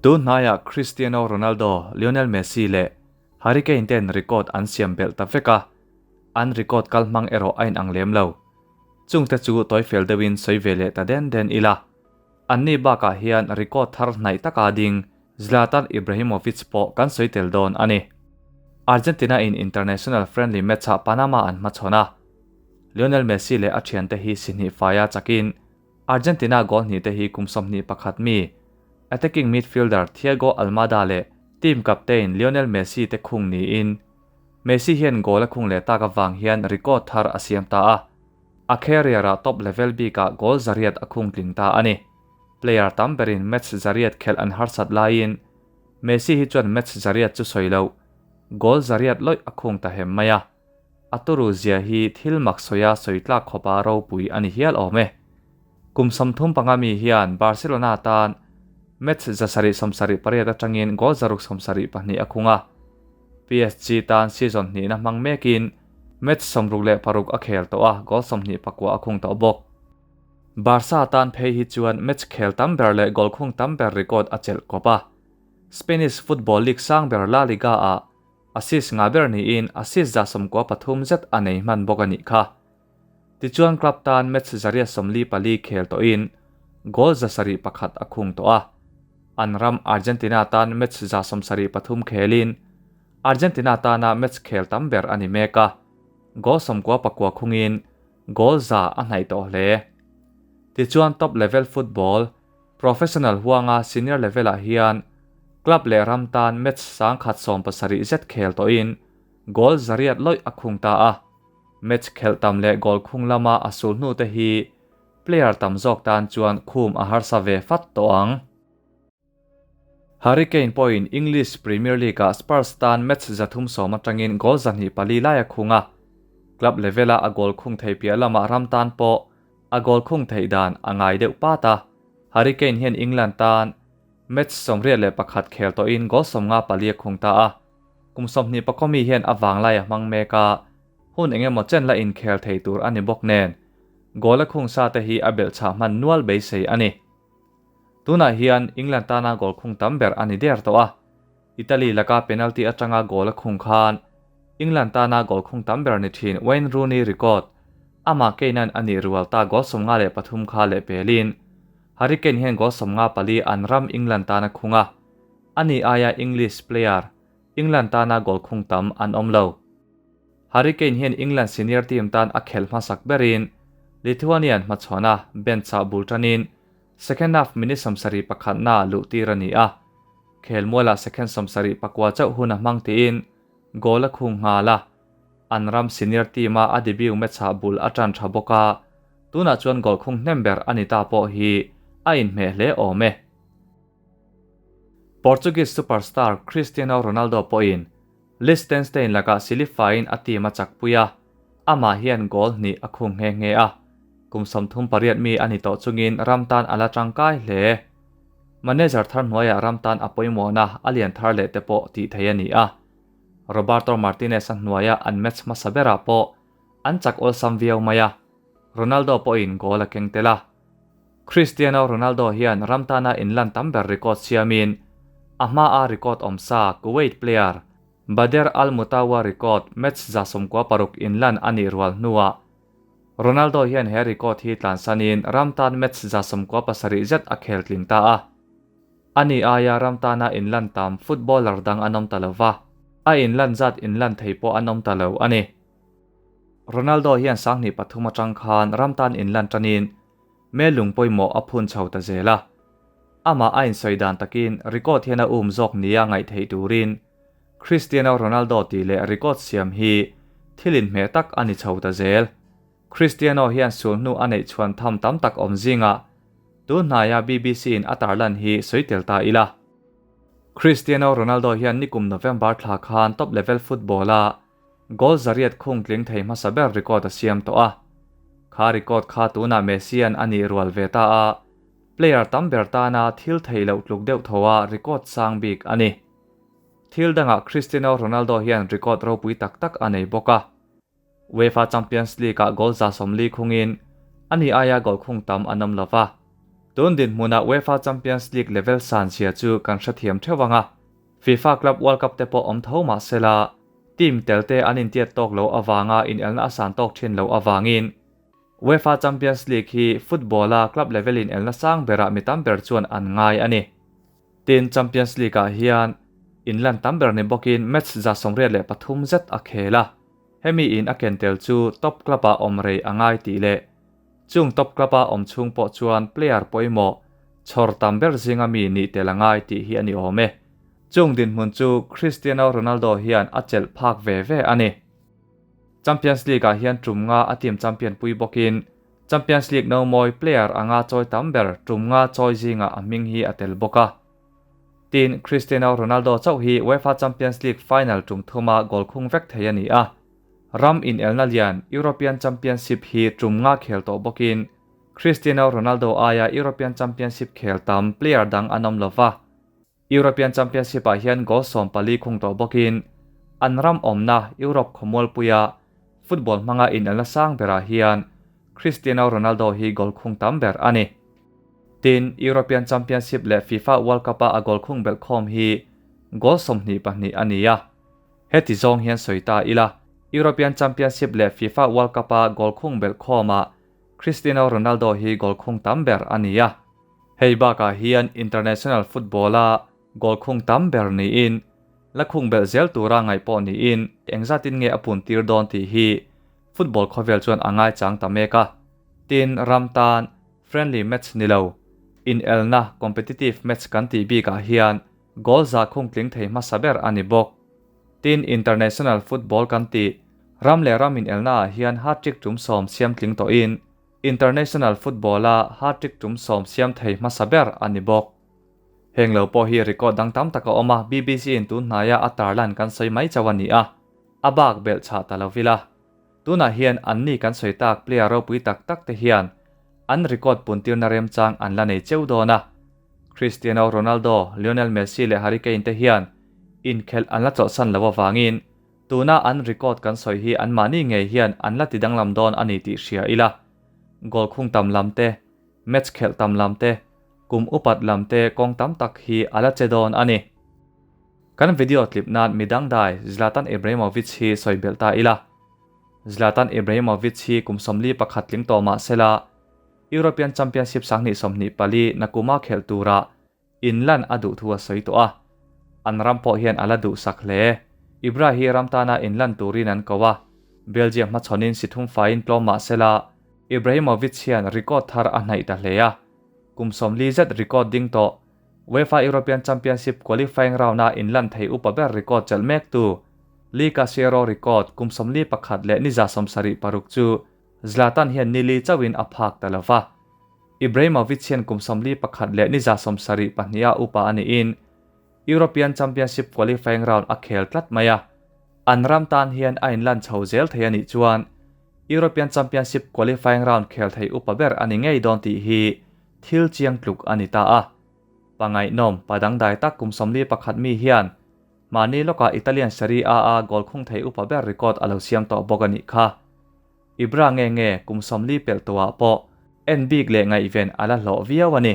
Tun hnaiah Cristiano Ronaldo, Lionel Messi leh Harry Kane ten record an siam belh ta vek a, an record kal hmang erawh a inang lem lo. Chungte chu tawifel deuhin sawi ve leh ta den den ila. Anni bakah hian record thar hnaih taka ding Zlatan Ibrahimovic pawh kan sawi tel dawn a ni. Argentina in international friendly match-ah Panama an hmachhawn a, Lionel Messi leh a thiante hi si hnih faia chakin Argentina goal hnih te hi kum 21 mi attacking midfielder Thiago Almada leh team captain Lionel Messi te khung niin Messi hian goal a khung leh tak avang hian record thar a siam ta a, a career-ah top level bikah goal 800 a khung tling ta a ni. Player tam berin match 800 khelh an harsat laiin Messi hi chuan match 800 chu sawi lo, goal 800 lawih a khung ta hem mai a. A turu zia hi thil mak sawia sawi tlak khawpa ropui a ni hial awm e. Kum 35 mi hian Barcelona tan match 778 atangin goal 672 a khung a. PSG tan season hnihna hmang mekin match 66 a khel tawh a, goal 29 a khung tawh bawk. Barca tan phei hi chuan match khel tam ber leh goal khung tam ber record a chelh kawp a. Spanish Football League sang ber La Liga ah assist nga ber niin assist 93 zet a nei hman bawk a nih kha. Tichuan club tan match 144 khel tawhin goal 701 a khung tawh a. An ram Argentina tan match 73 khelin Argentina tana match khel tam ber a ni mek a. Goal 99 khungin goal 100 a hnaih tawh hle. Tichuan top level football professional huanga senior level-ah hian club leh ram tan match 117 zet khel tawhin goal 800 lawih a khung ta a. Match khel tam leh goal khung lama a sul hnu te hi player tam zawk tan chuan khum a harsa ve fat tawh ang. Harry Kane pawhin English Premier League-ah Spurs tan match 310 atangin goal 204 lai a khung a. Club level-a a goal khung thei piah lamah ram tan pawh a goal khung theih dan a ngai deuh pat a. Harry Kane hian England tan match 81 khel tawhin goal 54 a khung ta a. Kum 24 mi hian a vang lai a hmang mek a, hun engemaw chen la inkhel thei tur a ni bawk nen. Goal a khung sa te hi a belh chhah hman nual beisei a ni. Tunah hian England tana goal khung tam ber a ni der tawh a. Italy laka penalty atanga goal a khung khan England tana goal khung tam ber ni thin Wayne Rooney record ama Kane-an a nih rual ta goal 53 kha leh pelin Harry Kane hian goal 54 an ram England tana khung a. Ani aia English player England tana goal khung tam an awm lo. Harry Kane hian England senior team tan a khel hmasak berin Lithuanian hmachhawn a bench-ah bul tanin second half minute 71 na luh tir a ni a. Khel mualah second 79 chauh hun a hmang tiin goal a khung nghal a. An ram senior team a a debut match-ah bul a tan tha bawk a. Tunah chuan goal khung hnem ber a ni ta pawh hi a inhmeh hle awm e. Portuguese superstar Cristiano Ronaldo pawhin Liechtenstein laka silifain a team a chakpui a, amah hian goal hnih a khung nghe nghe a. Kum 38 mi a ni tawh chungin ram tan a la tangkai hle. Manager thar hnuaiah ram tan a pawimawhna a lian thar leh te pawh tih thei a ni a. Roberto Martinez a hnuaia an match hmasa berah pawh an chak awlsam viau mai a, Ronaldo pawhin goal a keng tel a. Cristiano Ronaldo hian ram tana inlan tam ber record siamin a hma a record awm sa Kuwait player Bader Al Mutawa record match 96 inlan a nih rual hnuah Ronaldo hian he record hi tlansanin ram tan match 97 zet a khel tling ta a. Ani aia ram tana inlan tam footballer dang an awm ta lova, a inlan zat inlan thei pawh an awm ta lo a ni. Ronaldo hian 2003 atang khan ram tan inlan tanin me lung pawimawh a phun chho ta zel a. Ama a insawi dan takin record hian a um zawk nia ngaih theih turin Cristiano Ronaldo tih leh record siam hi thil inhmeh tak a ni chho ta zel. Cristiano hian sul hnu a neih chhuan tham tam tak awm zingah tun hnaia BBC in a tarlan hi sawi tel ta ila. Cristiano Ronaldo hian nikum November thla khan top level football a goal 800 khung tling thei hmasa ber record a siam tawh a. Kha record kha tunah Messi an a nih rual ve ta a, player tam ber tana thil thei loh tluk deuh tho a record sang bik a ni. Thil dangah Cristiano Ronaldo hian record ropui tak tak a nei bawk a. UEFA Champions League-ah goal 140 khungin ani aia goal khung tam an awm lova. Tun dinhmuna UEFA Champions League level san zia chu kan hrethiam theuh ang a, FIFA Club World Cup te pawh awm tho mah sela, team tel te an intiat tawk lo avanga inelna a san tawk thin loh avangin UEFA Champions League hi football-a club level inelna sang berah mi tam ber chuan an ngai a ni. Tin, Champions League-ah hian inlan tam ber ni bawkin match 183 zet a khel a, hemi in a ken tel chu top club-ah awm rei a ngai tih leh chung top club-a awm chhung pawh chuan player pawimawh chhawr tam ber zinga mi nih tel a ngai tih hi a ni awm e. Chung dinhmun chu Cristiano Ronaldo hian a chelh phak ve ve a ni. Champions League-ah hian tum nga a team champion pui bawkin Champions League no mawi player anga chawi tam ber tum nga chawi zingah a hming hi a tel bawk a. Tin, Cristiano Ronaldo chauh hi UEFA Champions League final tum thuma goal khung vek thei a ni a. Ram inelna lian European Championship hi tum nga khel tawh bawkin Cristiano Ronaldo aia European Championship khel tam player dang an awm lova. European Championship-ah hian goal 14 khung tawh bawkin an ram awmna Europe khawmualpuia football hmanga inelna sang berah hian Cristiano Ronaldo hi goal khung tam ber a ni. Tin, European Championship leh FIFA World Cup-a a goal khung belh khawm hi goal 22 a ni a. Heti zawng hian sawi ta ila, European Championship leh FIFA World Cup-a goal khung belh khawmah Cristiano Ronaldo hi goal khung tam ber a ni a. Hei bakah hian international football-a goal khung tam ber niin, la khung belh zel tura ngaih pawh niin engzatin nge a pun tir dawn tih hi football khawvel chuan a ngai chang ta mek a. Tin, ram tan friendly match ni lo, inelna competitive match kan tih bikah hian goal za khung tling thei hmasa ber a ni bawk. Tin, international football kan tih ram leh ram inelnaah hian hat-trick tum 10 siam tling tawhin International football-a hat-trick tum 10 siam thei hmasa ber a ni bawk. Heng lo pawh hi record dang tam tak a awm a, BBC in tun hnaia a tarlan kan sawi mai chauh a ni a, a bak belh chhah ta lo vila. Tunah hian anni kan sawi tak player ropui tak tak te hian an record puntirna remchang an la nei cheu dawn a. Cristiano Ronaldo, Lionel Messi leh Harry Kane te hian inkhelh an la chawlhsan lo avangin tuna an record kan sawi hi an mahni ngei hian an la ti danglam dawn a ni tih hria ila. Goal khung tam lam te, match khelh tam lam te, kum upat lam te kawng tam tak hi a la che dawn a ni. Kan video clip nan midang dai Zlatan Ibrahimovic hi sawi belh ta ila. Zlatan Ibrahimovic hi kum 41 tling tawh mah sela European Championship 2024 nakuma khelh tura inlan a duh thu a sawi tawh a. An ram pawh hian a la duh sak hle. Ibra hi ram tana inlan turin an ko a. Belgium hmachhawnin si thum faiin tlawm mah sela Ibrahimovic hian record thar a hnaih ta hle a. Kum 40 zet record ding tawh UEFA European Championship qualifying round-a inlan thei upa ber record chelh mek tu Liga Sero record kum 41 leh ni 76 chu Zlatan hian nili chauhin a phak ta lova. Ibrahimovic hian kum 41 leh ni 72 a upa a niin European Championship qualifying round a khel tlat mai a. An ram tan hian a inlan chho zel thei a nih chuan European Championship qualifying round khel thei upa ber a ni ngei dawn tih hi thil chiang tluk a ni ta a. Pangai nom padang dai tak kum 41 mi hian mani loka Italian Serie A a goal khung thei upa ber record a lo siam tawh bawk a nih kha. Ibra nge nge kum 40 pel tuah pawh en bik leh ngaih ven a la hlawh viau a ni.